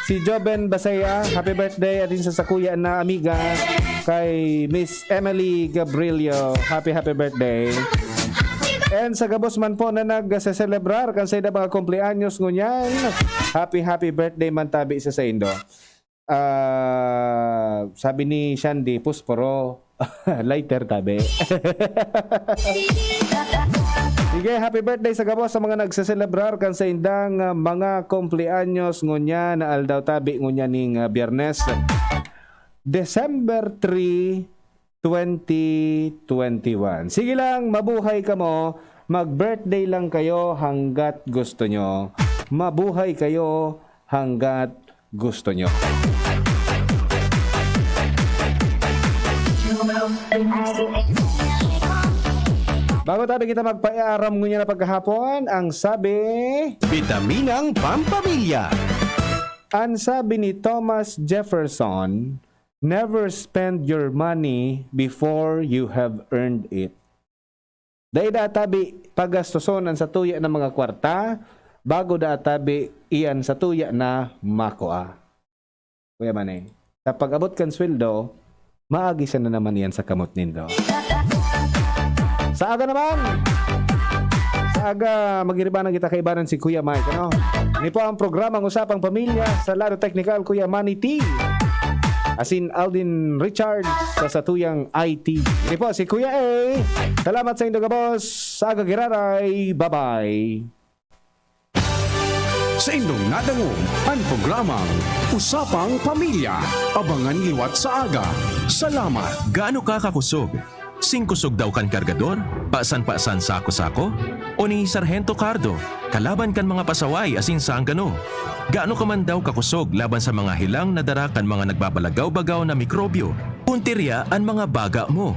si Joben Basaya, happy birthday, at yun sa sakuya na amiga, kay Miss Emily Gabrilio, happy, happy birthday. And sa gabos man po na nagseselebrar kan sa mga kumpleanyos ngunyan, happy, happy birthday man tabi sa saindo. Ah, sabi ni Shandy, pusporo. Lighter, tabi. Sige, happy birthday sa gabos sa mga nagseselebrar kan saindang, ah, mga kumpleanyos ngunyan na aldaw tabi ngunyan ning, ah, Biyernes, December three, twenty twenty-one. Sige lang, mabuhay kamo. Mag-birthday lang kayo hanggat gusto nyo. Mabuhay kayo hanggat gusto nyo. Bago tayo kita magpaiaram ngunyan na pagkahapon, ang sabi, Bitaminang Pampamilya. Ang sabi ni Thomas Jefferson, Never spend your money before you have earned it. Dai daa tabi pagastoson an satuya na mga kwarta bago daa tabi iyan satuya na makua. Kuya Manny, sa pag-abot kan sweldo, maagi siya na naman iyan sa kamot nindo. Sa aga naman! Sa aga, magiribanan kita kaibanan si Kuya Mike, ano? Ini po ang programang Usapang Pamilya sa lado teknikal, Kuya Manny T. Asin Aldin Richards sa satuyang I T. Ini po si Kuya A. Salamat sa indo gabos. Sa aga giraray. Bye-bye. Sa indong nadangog an programang Usapang Pamilya. Abangan liwat sa aga. Salamat. Gaano ka kakusog? Singkusog daw kan kargador, pasan-pasan sako-sako? O ni Sarhento Cardo, kalaban kan mga pasaway asin sanggano? Gaano ka man daw kakusog laban sa mga helang na dara kan mga nagbabalagaw-bagaw na mikrobyo? Puntirya an mga baga mo.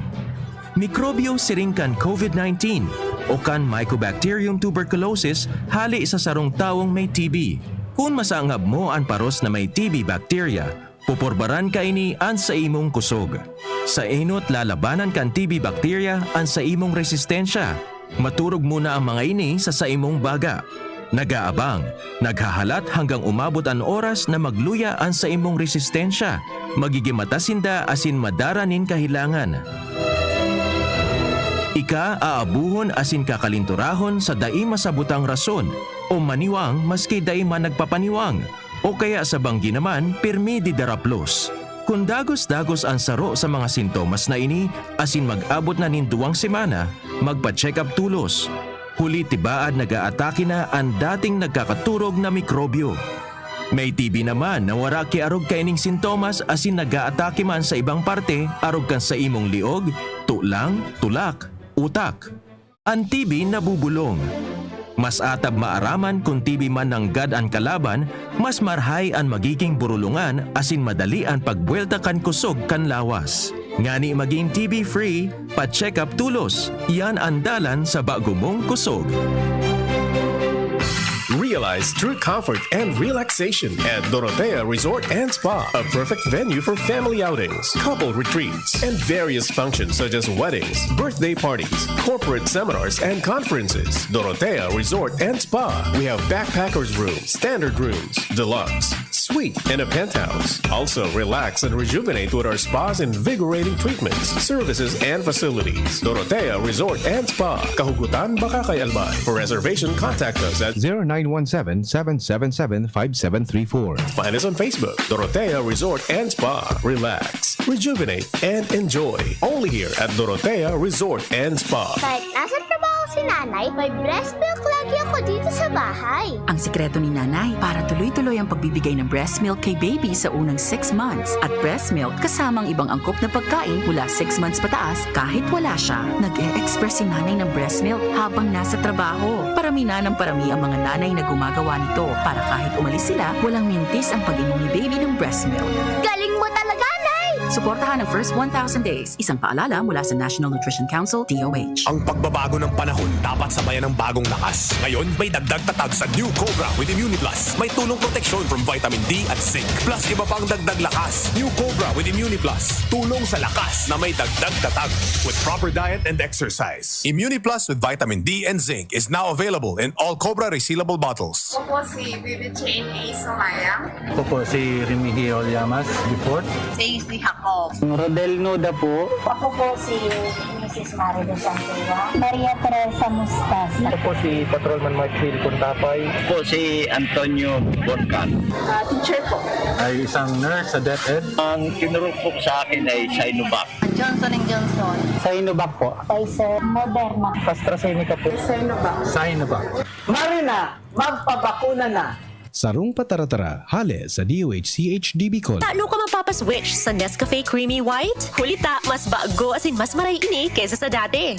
Mikrobyo siring kan COVID nineteen o kan Mycobacterium tuberculosis hale sa sarong tawong may T B. Kun masangab mo an paros na may T B bacteria, pupurbaran kaini an sa imong kusog. Sa enot lalabanan kan T B bacteria an sa imong resistensya. Maturog muna ang mga ini sa saimong baga. Nag-aabang, naghahalat hanggang umabot an oras na magluya an saimong resistensya. Magigin mata sinda asin madara nin kahelangan. Ika aabuhon asin kakalinturahon sa dai masabotang rason o maniwang maski dai man nagpapaniwang. O kaya sa banggi naman, pirmi didaraplos. Kun dagos-dagos an saro sa mga sintomas na ini asin mag-abot na nin duwang semana, magpa-check-up tolos. Huli tibaad nag-aatake na an dating nagkakaturog na mikrobyo. May T B naman na wara ki arog kaining sintomas asin nag-aatake man sa ibang parte arog kan sa imong liog, tulang, tulak, utak. An T B nabubulong. Mas atab maaraman kun T B man nanggad an kalaban, mas marhay an magiging burulungan asin madali an pagbuwelta kan kusog kan lawas. Ngani magin T B-free, pa-check-up tolos. Iyan an dalan sa bago mong kusog. Realize true comfort and relaxation at Dorotea Resort and Spa, a perfect venue for family outings, couple retreats, and various functions such as weddings, birthday parties, corporate seminars, and conferences. Dorotea Resort and Spa. We have backpackers room, standard rooms, deluxe, suite, and a penthouse. Also, relax and rejuvenate with our spa's invigorating treatments, services, and facilities. Dorotea Resort and Spa, Kahugutan, Bacacay, Albay. For reservation, contact us at zero nine one seven, seven seven seven, five seven three four. Find us on Facebook, Dorotea Resort and Spa. Relax, rejuvenate, and enjoy. Only here at Dorotea Resort and Spa. Kahit nasa trabaho si nanay, may breast milk lagi ako dito sa bahay. Ang sikreto ni nanay para tuloy-tuloy ang pagbibigay ng breast milk kay baby sa unang six months. At breast milk kasama ang ibang angkop na pagkain mula six months pataas kahit wala siya. Nag-e-express si nanay ng breast milk habang nasa trabaho. Parami na ng parami ang mga nanay na gumagawa nito para kahit umalis sila, walang mintis ang pag-inom ni baby ng breast milk. Galing mo talaga, Nay! Suportahan ang first one thousand days. Isang paalala mula sa National Nutrition Council, D O H. Ang pagbabago ng panahon dapat sabayan ng bagong lakas. Ngayon, may dagdag tatag sa New Cobra with Immuniplus. May tulong proteksyon from vitamin D at zinc. Plus iba pang dagdag lakas. New Cobra with Immuniplus. Tulong sa lakas na may dagdag tatag. With proper diet and exercise. Immuniplus with vitamin D and zinc is now available in all Cobra resealable bottles. Ako po si Bibi Jane A. Sumayang. Ako po si Rimihiel Llamas, report. Stacy Jacob. Rodel Nuda po. Ako po si Missus Marilu Santua. Maria Teresa Mustas. Ako po si Patrolman Mark Phil Contapay. Ako po si Antonio Boncan. Ah, teacher po. Ay isang nurse sa DepEd. Ang tinurok po sa akin ay Sinovac. Johnson and Johnson. Sinovac po. Pfizer, Moderna. AstraZeneca po. Sinovac. Sinovac. Marina, magpabakuna na! Sarong pataratara, hale sa D O H C H D Bicol. Tano ka mapapaswitch sa Nescafe Creamy White? Huli ta, mas bago asin mas maray ini kaysa sa dati.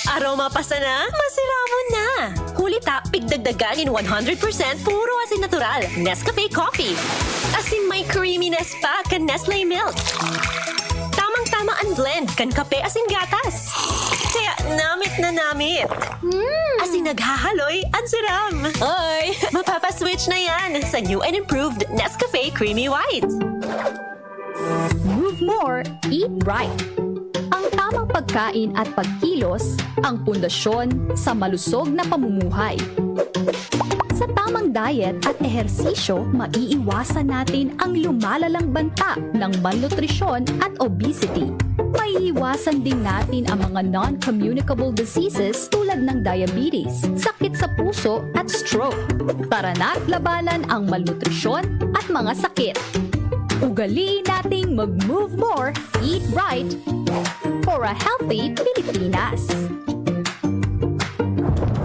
Aroma pa sana, masiramon na! Huli ta, pigdagdagan nin one hundred percent puro asin natural, Nescafe Coffee. Asin may creaminess pa kan Nestle Milk. Tamang-tama an blend kan kape asin gatas. Kaya namit na namit. Mm. Asin naghahaloy an siram. Oy! Mapapaswitch na yan sa new and improved Nescafe Creamy White. Move more, eat right. Ang tamang pagkain at pagkilos ang pundasyon sa malusog na pamumuhay. Sa tamang diet at ehersisyo, maiiwasan natin ang lumalalang banta ng malnutrisyon at obesity. Maiiwasan din natin ang mga non-communicable diseases tulad ng diabetes, sakit sa puso at stroke. Tara na't labanan ang malnutrisyon at mga sakit. Ugaliin nating mag-move more, eat right for a healthy Pilipinas.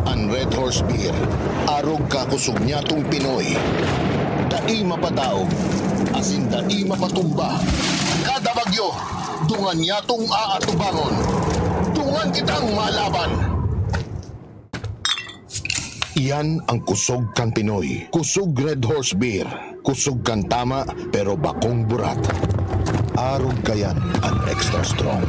An Red Horse Beer, arog kakosog nyatong Pinoy. Dai mapadaog, asin dai mapatumba. Kada bagyo, dungan nyatong aatubangon. Dungan kitang malaban! Iyan ang kusog kan Pinoy. Kusog Red Horse Beer. Kusog kan tama, pero bakong burat. Arog kayan an extra strong.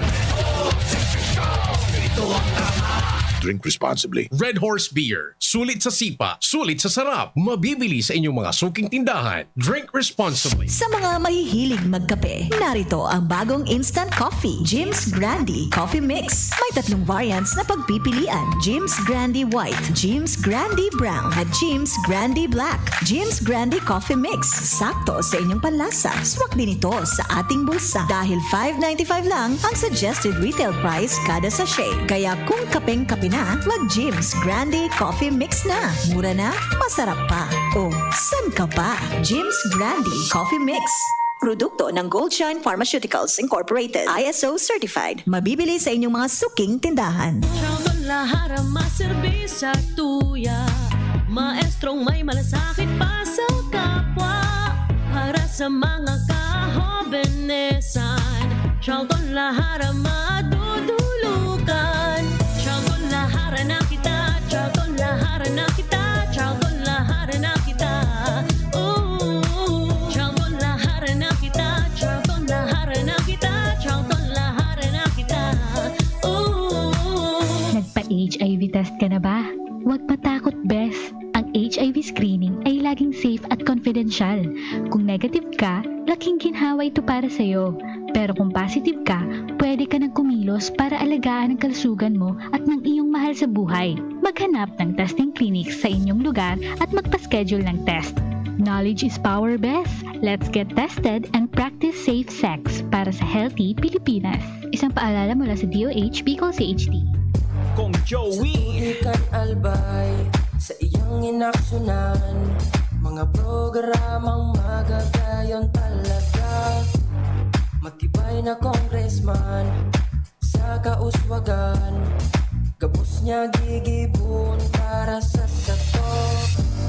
Drink responsibly. Red Horse Beer. Sulit sa sipa, sulit sa sarap. Mabibili sa inyong mga suking tindahan. Drink responsibly. Sa mga mahihilig magkape, narito ang bagong instant coffee, Jim's Grande Coffee Mix. May tatlong variants na pagpipilian, Jim's Grande White, Jim's Grande Brown, at Jim's Grande Black. Jim's Grande Coffee Mix, sakto sa inyong panlasa. Swak din ito sa ating bulsa dahil five ninety-five lang ang suggested retail price kada sachet. Kaya kung kapeng-kape na, mag Jim's Grande Coffee Mix na. Mura na, masarap pa. O, san ka pa? Jim's Grande Coffee Mix. Produkto ng Goldshine Pharmaceuticals Incorporated, I S O certified. Mabibili sa inyong mga suking tindahan. Chocolahara, maserbisa tuya. Maestrong may malasakit pa sa kapwa. Para sa mga kahobenesan, Chocolahara madudulugan. Chocolahara na kita, Chocolahara na kita, Chocolahara na kita. Ooh, Chocolahara na kita, Chocolahara na kita, Chocolahara na kita. Ooh. Nagpa-H I V test ka na ba? Huwag matakot, bes. Ang H I V screening ay laging safe at confidential. Kung negative ka, laking ginhawa ito para sa'yo. Pero kung positive ka, pwede ka nang kumilos para alagaan ang kalusugan mo at ng iyong mahal sa buhay. Maghanap ng testing clinic sa inyong lugar at magpa-schedule ng test. Knowledge is power, bes. Let's get tested and practice safe sex para sa healthy Pilipinas. Isang paalala mula sa D O H Bicol C H D. Kong Joey. Di kan albay sa iyang inaksyonan. Mga programang magagayon talaga. Matibay na congressman sa kauswagan. Gabos niya gigibon para sa sato.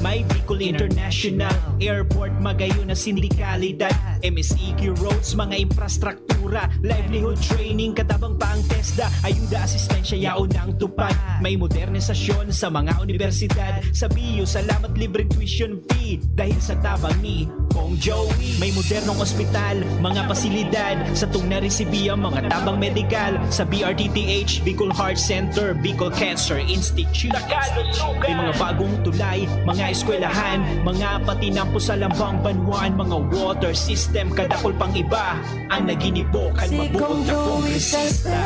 May Bicol International Airport, magayon na sindikalidad, M S E Q roads, mga infrastructure, kultura, livelihood training, katabang pa ang TESDA, ayuda, asistensya, yaon ang tupad. May modernisasyon sa mga universidad, sa B U, salamat libreng tuition fee, dahil sa tabang ni Kong Joey. May modernong ospital, mga pasilidad, sa tong naresibi ang mga tabang medikal, sa B R T T H, Bicol Heart Center, Bicol Cancer Institute. May mga bagong tulay, mga eskwelahan, mga patinampo sa lambang banwaan, mga water system, kadakol pang iba. Ang naginibo kan mabuot na kongresista.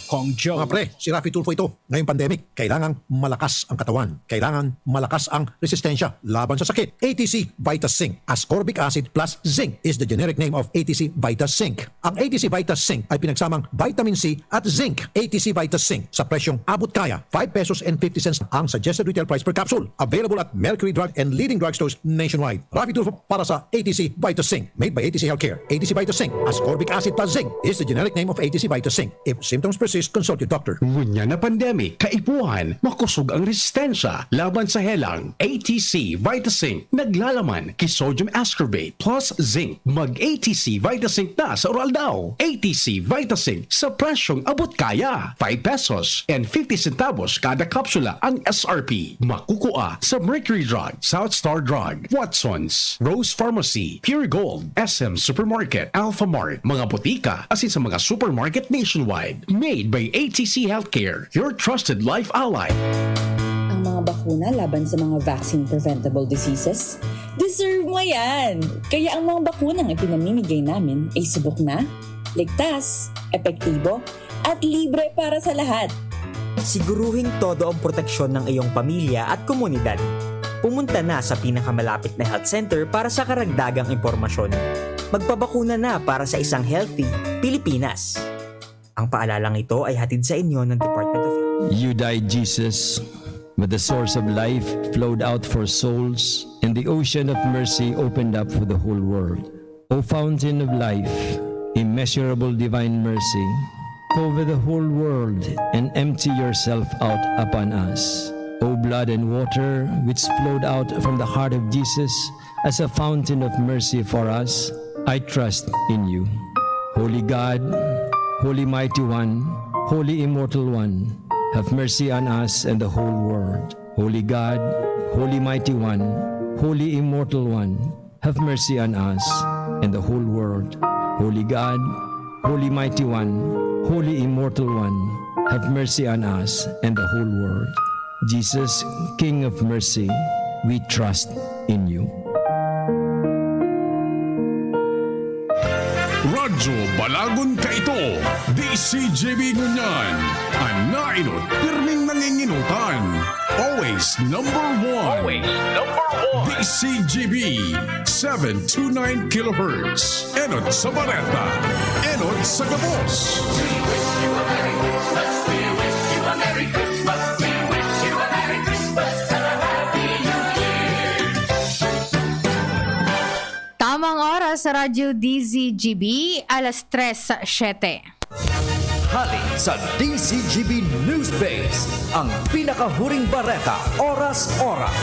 Kong Joe. Mga pre, si Raffy Tulfo ito. Ngayong pandemic, kailangang malakas ang katawan. Kailangan malakas ang resistensya laban sa sakit. A T C Vita Zinc, ascorbic acid plus zinc is the generic name of A T C Vita Zinc. Ang A T C Vita Zinc ay pinagsamang vitamin C at zinc. A T C Vita Zinc sa presyong abot kaya, five pesos and fifty cents ang suggested retail price per capsule. Available at Mercury Drug and leading drugstores nationwide. Raffy Tulfo para sa A T C Vita Zinc. Made by A T C Healthcare. A T C Vita Zinc, ascorbic acid plus zinc, is the generic name of A T C Vita Zinc. If symptoms persist, consult your doctor. Ngunyan na pandemic, kaipuhan, makusog ang resistensya laban sa helang. A T C Vita Zinc, naglalaman ki sodium ascorbate plus zinc. Mag A T C Vita Zinc na sa oral daw. A T C Vita Zinc sa presyong abot kaya. Five pesos and fifty centavos kada kapsula ang S R P. Makukua sa Mercury Drug, South Star Drug, Watson's, Rose Pharmacy, Pure Gold, S M Supermarket, Alpha Mart, mga botika, asin sa mga supermarket nationwide. Made by A T C Healthcare, your trusted life ally. Mga bakuna laban sa mga vaccine-preventable diseases? Deserve mo yan! Kaya ang mga bakunang ipinamimigay namin ay subok na, ligtas, epektibo, at libre para sa lahat. Siguruhing todo ang proteksyon ng iyong pamilya at komunidad. Pumunta na sa pinakamalapit na health center para sa karagdagang impormasyon. Magpabakuna na para sa isang healthy Pilipinas. Ang paalalang ito ay hatid sa inyo ng Department of Health. You died, Jesus, but the source of life flowed out for souls, and the ocean of mercy opened up for the whole world. O fountain of life, immeasurable divine mercy, cover the whole world and empty yourself out upon us. O blood and water which flowed out from the heart of Jesus as a fountain of mercy for us, I trust in you. Holy God, Holy Mighty One, Holy Immortal One, have mercy on us and the whole world. Holy God, Holy Mighty One, Holy Immortal One, have mercy on us and the whole world. Holy God, Holy Mighty One, Holy Immortal One, have mercy on us and the whole world. Jesus, King of Mercy, we trust in you. Radyo Balagon Kaito, D C G B ngunyan, an nainot pirming nanginginotan. Always number one. Always number one. D C G B, seven two nine kilohertz. Enot sa Bareta, enot sa gabos. Tamang oras sa Radyo D Z G B, alas tres siyete. Hali sa D Z G B News Base, ang pinakahuring bareta, oras-oras.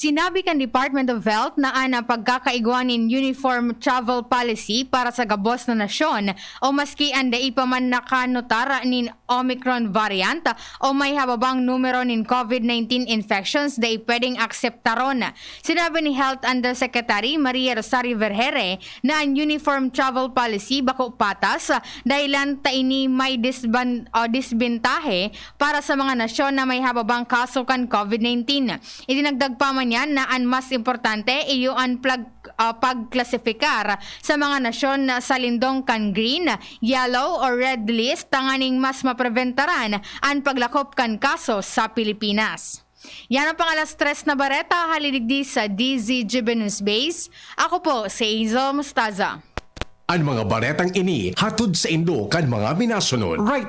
Sinabi kan Department of Health na an pagkakaigwa nin uniform travel policy para sa gabos na nasyon o maski an dai pa man nakanutar nin Omicron variant o may hababang numero nin COVID nineteen infections dai pwedeng akseptaron. Sinabi ni Health Undersecretary Maria Rosario Vergeire na an uniform travel policy bako patas, dahilan ta ini may disban-, o disbentahe para sa mga nasyon na may hababang kaso kan COVID nineteen. Idinagdag pa man niya na an mas importante iyo an plag-, ah, pagklasifikar sa mga nasyon na sa lindong kan green, yellow o red list tanganing mas mapreventaran an paglakop kan kaso sa Pilipinas. Yan ang pang alas tres na bareta hali digdi sa D Z G B News Base. Ako po si Hazel Mostaza. An mga baretang ini hatod saindo kan mga minasunod. Right